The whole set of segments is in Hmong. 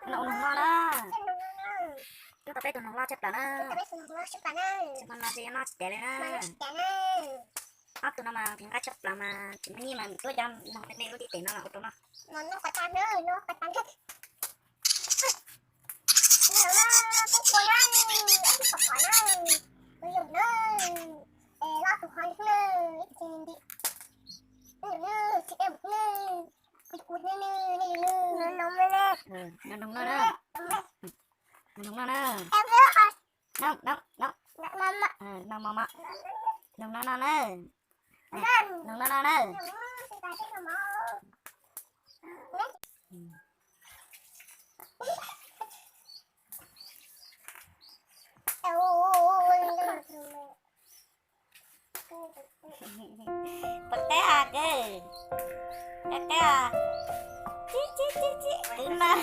Noj ua noog loj na. Coj tau peb tug noog loj tshaj plaws na. Tsis muaj no ces yuav noj tsis tes li na. Ob tug no mas nqaij tshaj plaws mas tsis muaj nyiaj mas tuaj cov noog me me lub tib tes no los ua rau noj. Noog no na. Noog no na. Noog, noog, noog. Noog mos mos. Noog no no na. Noog no no na. Pom qab a, qab qab a. Kwv noj,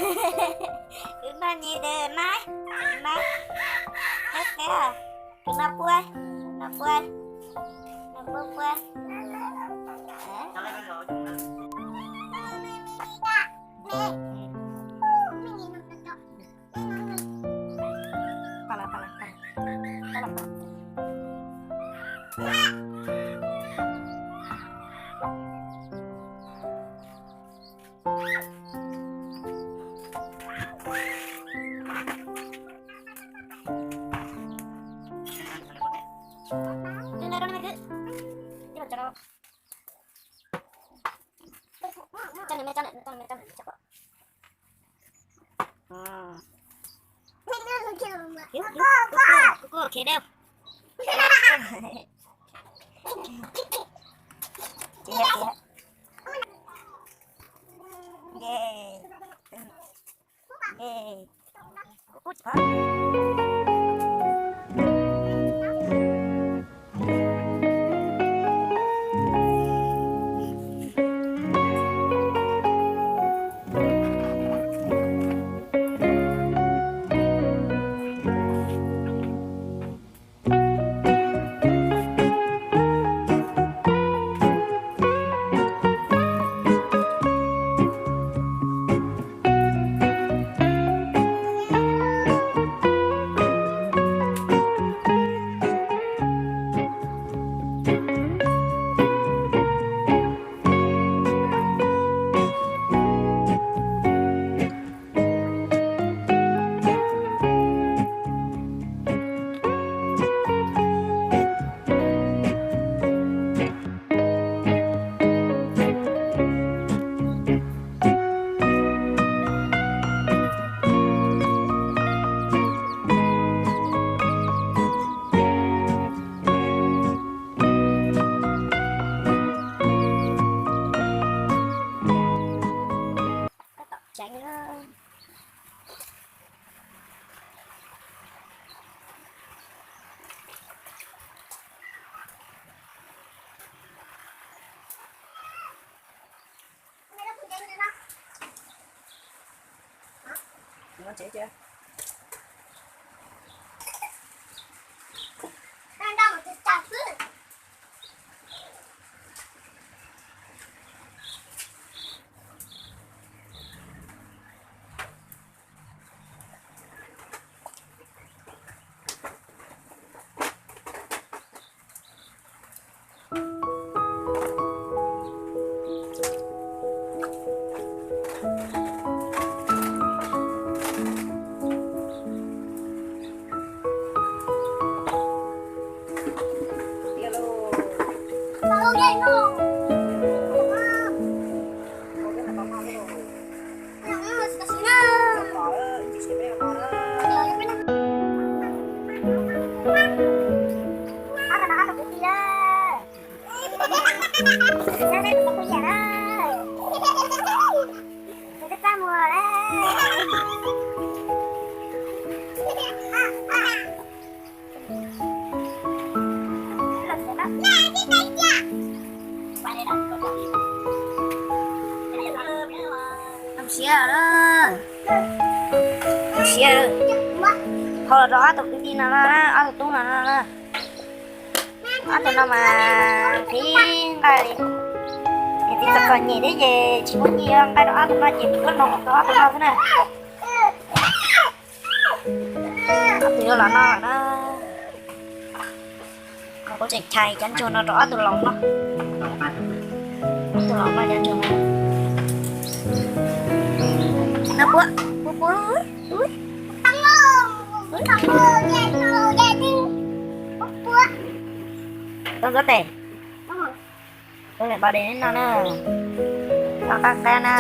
kwv noj nyi tes na, na. Qab qab a. Kwv noj puab, noj puab, noj puab puab. Cho nws me, cho nws, cho nws me, cho nws me, cho pom. Kuv, kuv, kuv, kuv, kuv, ok, đeo. Ê, ê, kuv, kuv, kuv. Siav, siav, ho los rau ob tug kwv tij no na, ob tug tub no na. Ob tug no mas qhib nqaij li. Txiv txom txom nyem thiab ces tsis muaj nyiaj yuav nqaij rau ob tug no ces kuv tuaj noj rau ob tug no xwb na. Ob tug yuav los noj na. Kuv tseem chais cov ntsuag no rau ob tug laus noj. Ob tug laus noj cov ntsuag no. Noj puab, puab puab. Tau ntxuav tes. Tus niam pov dev no na. Noj qab qab na.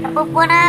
Noj puab puab na.